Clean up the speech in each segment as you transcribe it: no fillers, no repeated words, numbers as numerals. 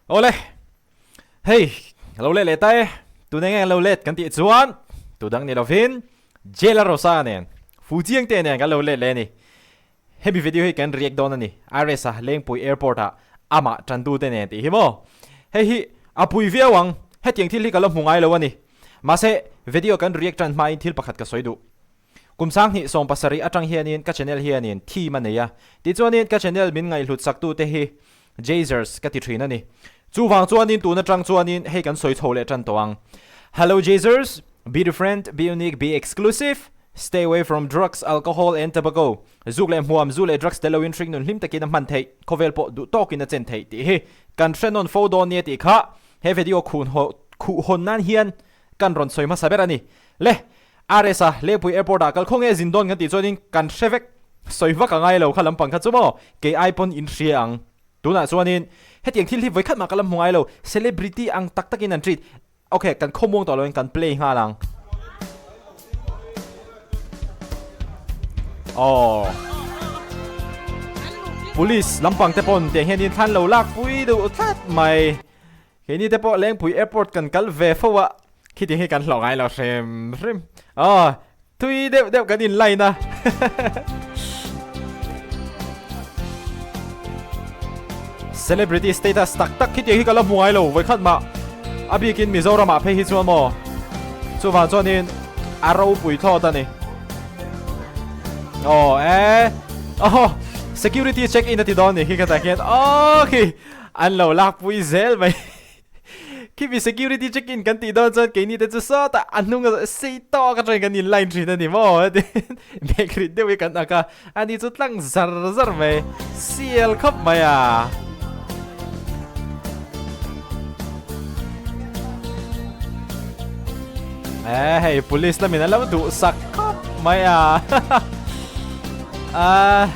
Awle, hei lo let leh ta e, tun enge lo let kan tih chuan tu dang ni lovin Jailer Rosa nen Fujiang te nen kan lo let leh a ni. Hemi video hi kan react dawn a ni, RS-a Lengpui Airport ah amah tantu te nen tih hi maw? Hei hi a pui viau ang, hetiang thil hi ka la hmu ngai lo a ni. Mahse, video kan react tan hmain thil pakhat ka sawi duh. Kum 2017 atang hianin ka channel hianin theme a nei a, tichuanin ka channel min ngaihhlut saktute hi Jazers ka ti thin a ni. Chuvang chuanin tun atang chuanin hei kan sawi chho leh tan tawh ang. Hello Jazers, be different, be unique, be exclusive, stay away from drugs, alcohol and tobacco. Zuk leh hmuam, zu leh drugs tel loin hringnun hlim takin a hman theih, khawvel pawh duh tawkin a chen theih tih hi kan hre nawn fo dawn nia tih kha he video khuh hawn nan hian kan rawn sawi hmasa ber a ni. Le! RS-a Lengpui Airport-ah kal khaw nge zin dawn kan tih chuanin kan hre vek, sawi vak a ngai lo kha lampang kha chu maw, kei ai pawn in hria ang. Tunah chuanin hetiang thil hi vawikhat mah ka la hmu ngai lo, celebrity ang tak takin an treat. Ok, kan khawmuang tawh loin kan play nghal ang. Aww. Police lampang te pawn tiang hianin thlan lo lak pui deuh tlat mai. Keini te pawh Lengpui Airport kan kal ve fo a, khitiang hi kan hlawh ngai lo hrim hrim. Aw, thui deuh deuh kan in line a. Celebrity status tak tak khitiang hi ka la hmu ngai lo vawikhat mah. A bikin Mizoram ah phei hi chuan maw. Chuvang chuanin a ropui thlawt a ni. Aw e, aw security check in a ti dawn ni khi ka tah khian aw khi. An lo lakpui zel mai. Khibi security check in kan tih dawn chuan keini te chu sawtah a hnung a sei tawk atangin kan in line thin a ni maw tiin bag rit deuh hi kan ak a, ani chu tlang zar zar mai, sial khawp mai a. Eh hei police lamin an lo duhsak khawp mai a. Ah.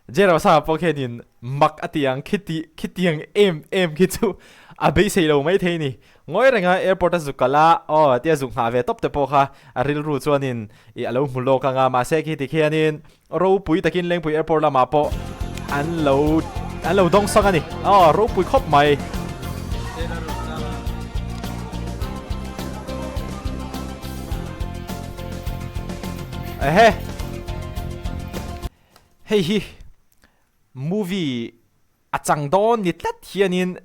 Jerosa pawh khianin mak a ti ang khiti khitiang em em khi chu a beisei lo maithei ni. Ngawi renga airport a zuk kal a, aw tia zuk nghah ve tawp te pawh kha a rilru chuanin ih a lo hmu lawk ang a, mahse khiti khianin ropui takin Lengpui airport lamah pawh an lo an lo dawng sang a ni. Aw ropui khawp mai. Ehe. Hei hi movie a chang dawn ni tlat hianin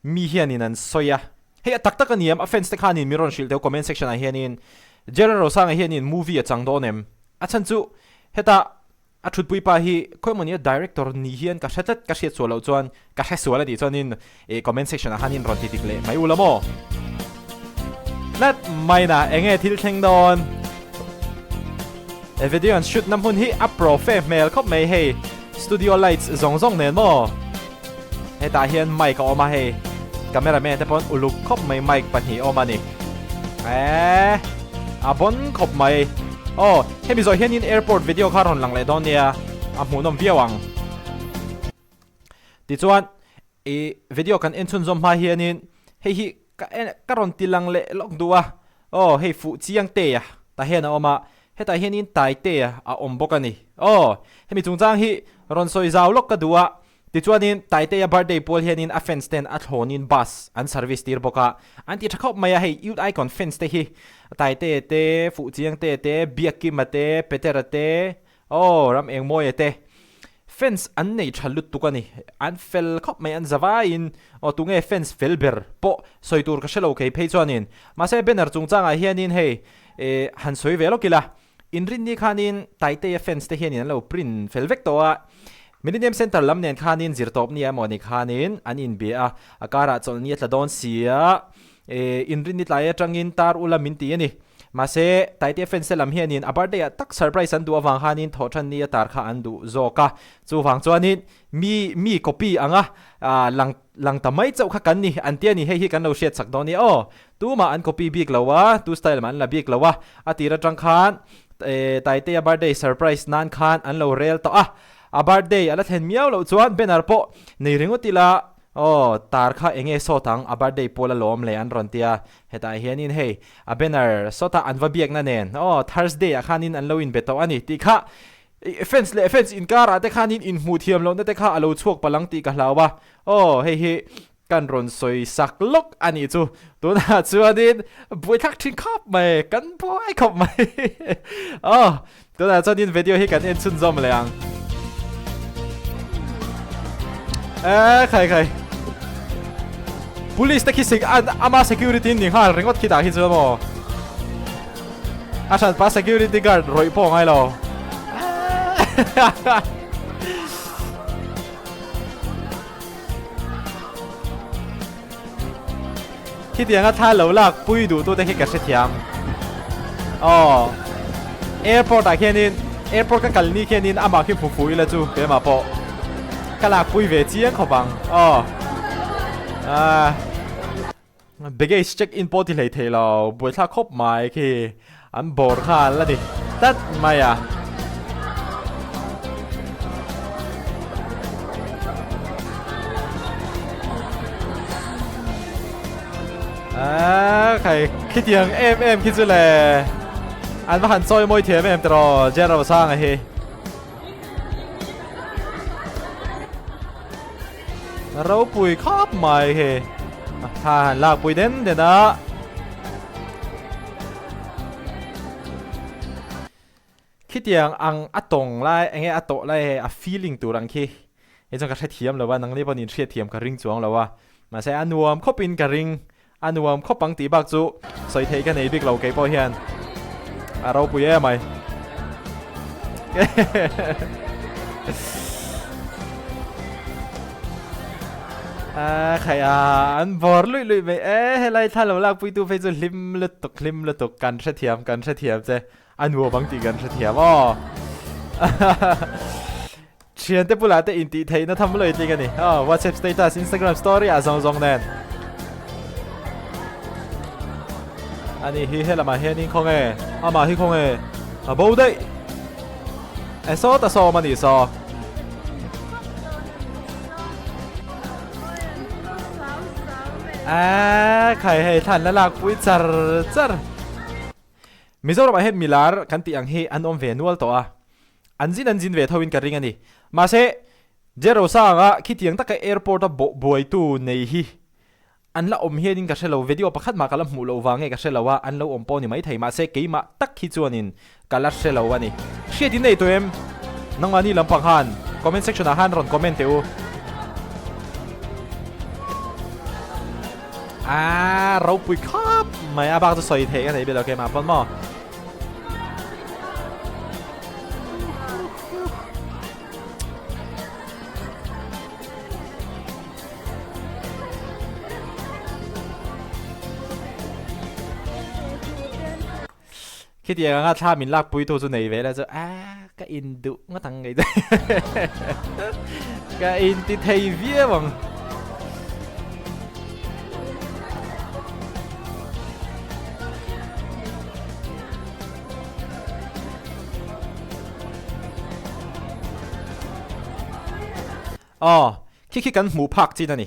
mi hianin an sawi a, hei a tak tak a ni em? A fans te khanin min rawn hrilh deuh comment section ah hianin Jerry Rosanga hianin movie a chang dawn em? A chhan chu heta a thutpui pa hi khawi emaw director ni hian ka hre tlat ka hriat sual loh chuan ka hre sual a nih chuanin ih comment section ah khanin rawn ti dik leh mai ula maw? Tlat mai na enge thil thleng dawn? He video an shoot na hmun hi a profe hmel khawp mai hei studio lights zawng zawng nen maw hetah hian mic a awm a hei camera man te pawn uluk khawp mai mic pahnih a awm a ni eee a bon khawp mai aw hemi zawh hianin airport video kha rawn lang leh dawn nia a hmuhnawm viau ang tichuan I video kan en chhunzawm hma hianin hei hi ka en ka rawn ti lang leh lawk duh a, aw hei fuh chiang te a tah hian a awm a, hetah hianin tai te a awm bawk a ni. Aw hemi chungchang hi rawn sawi zau lawk ka duh a, tichuanin Taitea birthday pual hianin a fans ten a thlawnin bus an service tir bawk a, an ti tha khawp mai a, hei Youth Icon fans te hi Taitea te, fuh chiang te te, Biakkima te, Petera te, Aw, ram eng mawi e te. Fans an nei tha lutuk a ni. An fel khawp mai, an za vaiin. Aw, tunge fans fel ber pawh sawi tur ka hre lo kei phei chuanin. Mahse, banner chungchangah hianin hei, eh, han sawi ve lawk ila. Inrinni khanin Taiteia fans te hianin an lo print fel vek tawh a. Millennium Centre lam nen khanin zirtawp nia emaw ni khanin an inbia a, a karah chawlhni a tla dawn sia. Eh, inrinni tlai atangin tar ula min ti a ni. Mahse, Taitea fans te lam hianin a birthday ah tak surprise an duh avang khanin thawhṭhan ni a tar kha an duh zawk a. Chuvang chuanin mi mi copy anga lang lang ta mai chauh kha kan ni an ti a ni. Hei hi kan lo hriat chak dawn nia aw. Tumah an copy bik lo a, tu style mah an la bik lo a. A tir atang khan Taitea birthday surprise nan khan an lo rel tawh a. A birthday a la thlen miau loh chuan banner pawh nei ringawt ila aw tar kha enge sawt ang a birthday pawl a lawm le an rawn ti a. Hetah hianin hei a banner sawtah an va biakna nen aw Thursday ah khanin an lo inbe tawh a ni tih kha Fans leh fans inkarah te khanin inhmuh thiam lohna te kha a lo chhuak palang tih ka hlau a, aw hei hi kan rawn sawi sak lawk a nih chu. Tunah chuanin buaithlak thin khawp mai, kan buai khawp mai. Aw tunah chuanin video hi kan en chhunzawm leh ang. E khai khai. Police te khi ama security ni nghal ringawt khi dah hi chu maw. A hranpa security guard rawih pawh ngai lo. Khitianga thla lo lak pui duh tute khi ka hrethiam. Aw. Airport ah khianin airport ka kal ni khianin amah khi hmu fuh ila chu keimah pawh ka lak pui ve chiang khawp ang. Aw. Ah. Baggage check in pawh ti hlei thei lo, buaithlak khawp mai khi an bawr nghal a ni tlat mai a. Aaa khai khitiang em em khi chu le an va han chawi mawi thiam em tiraw General Sanga hi. Ropui khawp mai khi thla han lak pui den den a. Khitiang ang a tawng lai enge a tawh lai hei a feeling tur ang khi hei chuan ka hrethiam lo a nangni pawhin in hriatthiam ka ring chuang lo a mahse a nuam khawpin ka ring A nuam khawp ang tih bak chu sawi theih ka nei bik lo kei pawh hian a ropui em mai. A khai a an bawr luih luih mai e helai thla lo lak puitu phei chu hlim lutuk hlim lutuk kan hrethiam kan hrethiam che a nuam ang tih kan hrethiam aw. Thiante bulah te intih theihna tham lo tling a ni. Aw, WhatsApp status, Instagram story ah zawng zawng nen. Ani hi helamah hianin khaw nge? Amah hi khaw nge? A bo daih. E saw ta sawm a nih saw. A khai hei thlan la lak pui char char. Mizoramah hian milar kan tih ang hi an awm ve nual tawh a. An zin an zin ve tho in ka ring a ni. Mahse, Jerosa anga khitiang taka airport a bawh buaitu nei hi an la awm hianin ka hre lo. Video pakhat mah ka la hmuh loh vang nge ka hre lo a, an lo awm pawh ni maithei. Mahse, keimah tak hi chuanin ka la hre lo a ni. Hriat in nei tawh em? Nangmahni lampang khan comment section ah khan rawn comment teh u. Aaa ropui khawp mai a bak chu sawi theih ka nei bik lo keimah pawn maw. Khitiang anga thla min lak pui tu chu nei ve la chu a ka in duh ngawt ang ngei ka in ti thei viau ang. Aw, khi khi kan hmuh phak chin a ni.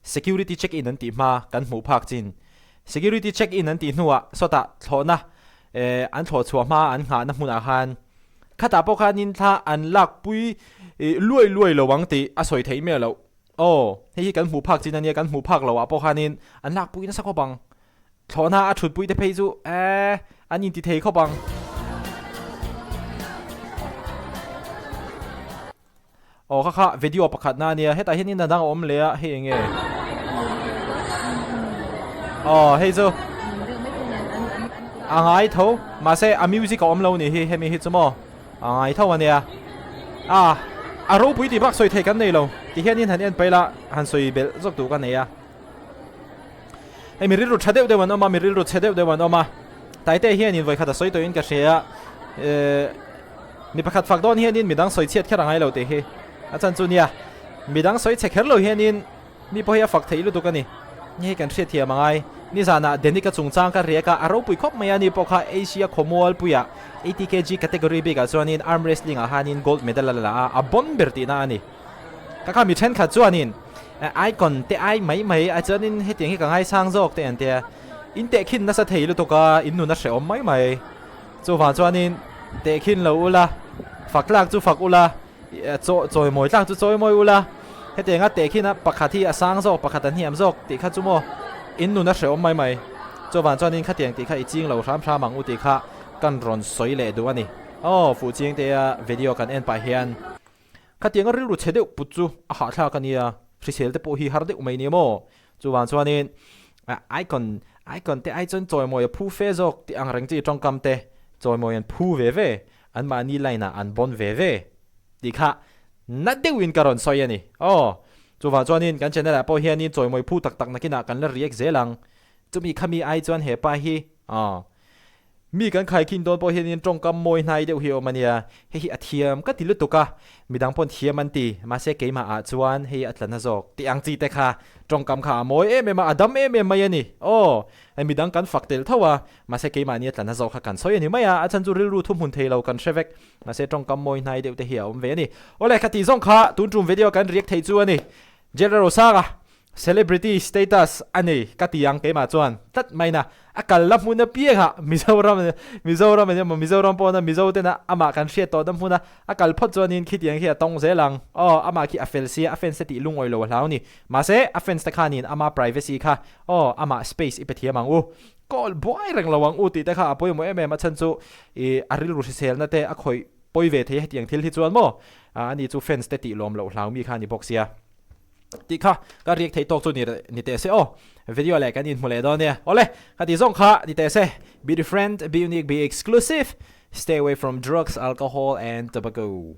Security check in an tih hma kan hmuh phak chin. Security check in an tih hnuah sawtah thlawhna eh an thlawh chhuah hma an nghahna hmunah khan khatah pawh khanin thla an lakpui luai luai lo ang tih a sawi theih miah loh. Aw, hei hi kan hmuh phak chin a nia, kan hmuh phak loh ah pawh khanin an lakpui nasa khawp ang. Thlawhna a thutpui te phei chu eh an inti thei khawp ang. Aw kha kha video pakhat na ania hetah hian in a dang a awm leh a hei eng nge aw hei chu a ngai tho mahse a music a awm lo nih hi hemi hi chu maw a ngai tho ania a a ropui tih bak sawi thei kan nei lo ti hian in han en paih la han sawi belh zawk tur ka nei a. Hei mi rilru tha deuh deuh an awm a, mi rilru chhe deuh deuh an awm a. Taite hianin vawikhat a sawi tawhin ka hria a, eh mi pakhat fak dawn hianin midang sawi chhiat kher a ngai lo tih hi a chan chu nia. Midang sawi chhe kher lo hianin mi pawh hi a fak theih lutuk a ni. Ni hei kan hriatthiam a ngai. Nizanah Denika chungchang ka riak a, a ropui khawp mai a, ni pawh kha Asia khawmualpuiah 80 kg category bikah chuanin arm wrestling ah khanin gold medal a la a, a bon ber tihna a ni. Ka kha mi thenkhat chuanin icon te ai mai mai a chuanin hetiang hi ka ngaisang zawk te an tia in tehkhin nasa thei lutuk a in nun a hrehawm mai mai chuvang chuanin tehkhin lo ula. Fak tlak chu fak ula, chaw chawimawi tlak chu chawimawi ula, hetianga tehkhina pakhat hi a sang zawk pakhat a hniam zawk tih kha chu maw in nun a hrehawm mai mai. Chuvang chuanin khatiang tih kha i ching lo hram hram ang u tih kha kan rawn sawi leh duh a ni. Aw Fuhchiangtea video kan en pah hian khatianga rilru chhe deuh put chu a hahthlak a nia, hrisel te pawh hi har deuh mai nia maw. Chuvang chuanin icon icon te ai chuan chawimawi a phu fe zawk tih ang reng chi tawngkam te chawimawi an phu ve ve, anmahni line ah an bawn ve ve tih kha na deuhin ka rawn sawi a ni. Aw chuvang chuanin kan channel ah pawh hianin chawimawi phu tak tak nakinah kan la react zel ang. Chumi khami ai chuan he pa hi aw Mi kan khaikhin dawn pawh hianin tawngkam mawi hnai deuh hi a awm a nia, hei hi a thiam ka ti lutuk a, midang pawn thiam an ti, mahse keimah ah chuan hei a tla na zawk tih ang chi te kha tawngkam kha a mawi em em a, a dam em em mai a ni. Aw, hei midang kan fak tel tho a, mahse keimahni a tla na zawk kha kan sawi a ni mai a, a chhan chu rilru thuhmun thei lo kan hre vek, mahse tawngkam mawi hnai deuh te hi a awm ve a ni. Awle, kha tih zawng kha tun tum video kan react thei chu a ni. General Rosanga. Celebrity status a nei ka ti ang keimah chuan tlat mai na a kal la hmun apiangah Mizoram Mizoram eng emaw Mizoram pawna Mizo tena amah kan hriat tawhna hmuna a kal phawt chuanin khitiang khi a tawng zel ang aw amah khi a fel sia a fans te tih lungawi lo a hlau ni mahse a fans te khanin ama privacy kha aw amah space i pe thiam ang u call buai reng lo ang u tih te kha a pawimawh em em a chhan chu ih a rilru hriselna te a khawih pawi ve thei hetiang thil hi chuan maw ani chu fans te tih lawm loh hlau mi kha a ni bawk sia. Tih kha ka riak theih tawk chu ni ni teh se aw. Video leh kan inhmu leh dawn nia. Awle, ka tih zawng kha ni teh se. Be different, be unique, be exclusive. Stay away from drugs, alcohol and tobacco.